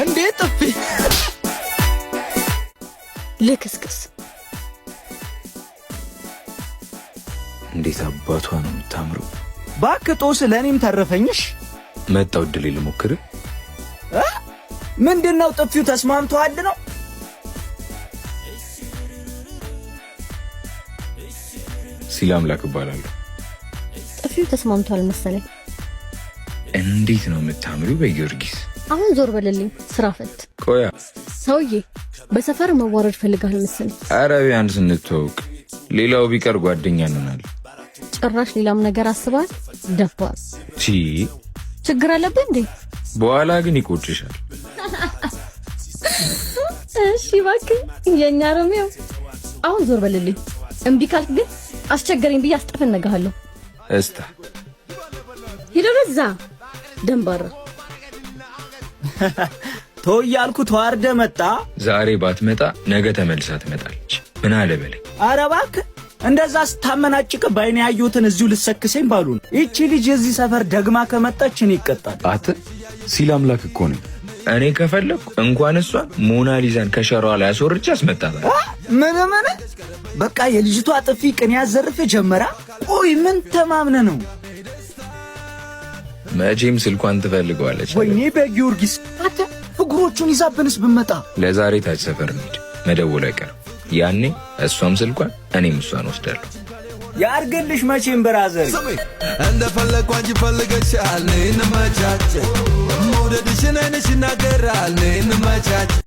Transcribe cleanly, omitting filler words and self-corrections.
እንዴ ጥፊ! ልክስክስ። እንዴት አባቷ ነው የምታምረው! ባክህ ጦስ ለእኔም ተረፈኝሽ። መጣው፣ እድሌ ልሞክር። ምንድን ነው ጥፊው? ተስማምተዋል ነው? ሲል አምላክ እባላለሁ። ጥፊው ተስማምቷል መሰለኝ። እንዴት ነው የምታምሪው! በጊዮርጊስ! አሁን ዞር በልልኝ፣ ስራ ፈት። ቆያ። ሰውዬ፣ በሰፈር መዋረድ ፈልጋል መሰለኝ። ኧረ ቢያንስ እንተዋወቅ። ሌላው ቢቀር ጓደኛ እንሆናለን። ጭራሽ ሌላም ነገር አስበሃል? ደፋር። ቺ! ችግር አለብህ እንዴ? በኋላ ግን ይቆጭሻል። እሺ እባክህ የእኛ ሮሚዮ። አሁን ዞር በልልኝ። እምቢ ካልክ ግን አስቸገረኝ ብዬ አስጠፈነግሃለሁ። እስታ። ሂድ ወደዛ ደንባራ። ተው እያልኩ ተዋርደ መጣ። ዛሬ ባትመጣ ነገ ተመልሳ ትመጣለች። ምን አለ በለኝ። ኧረ እባክህ፣ እንደዛ ስታመናጭቅ ባይኔ ያየሁትን እዚሁ ልሰክሰኝ ባሉ ነው። ይቺ ልጅ የዚህ ሰፈር ደግማ ከመጣች እኔ ይቀጣል። አተ ሲል አምላክ እኮ ነኝ። እኔ ከፈለግኩ እንኳን እሷን ሞናሊዛን ከሸራዋ ላይ አስወርጄ አስመጣታለሁ። ምን ምን? በቃ የልጅቷ ጥፊ ቅኔ ያዘርፍ ጀመራ። ቆይ ምን ተማምነ ነው? መቼም ስልኳን ትፈልገዋለች። ወይኔ በጊዮርጊስ! አንተ እግሮቹን ይዛብንስ ብመጣ? ለዛሬ ታች ሰፈር እንሂድ፣ መደወሉ አይቀርም። ያኔ እሷም ስልኳን እኔም እሷን ወስዳለሁ። ያርግልሽ መቼም brother። እንደፈለግኩ አንቺ ፈልገሻል፣ ነይ እንመቻች። መውደድሽን አይንሽ ይናገራል፣ ነይ እንመቻች።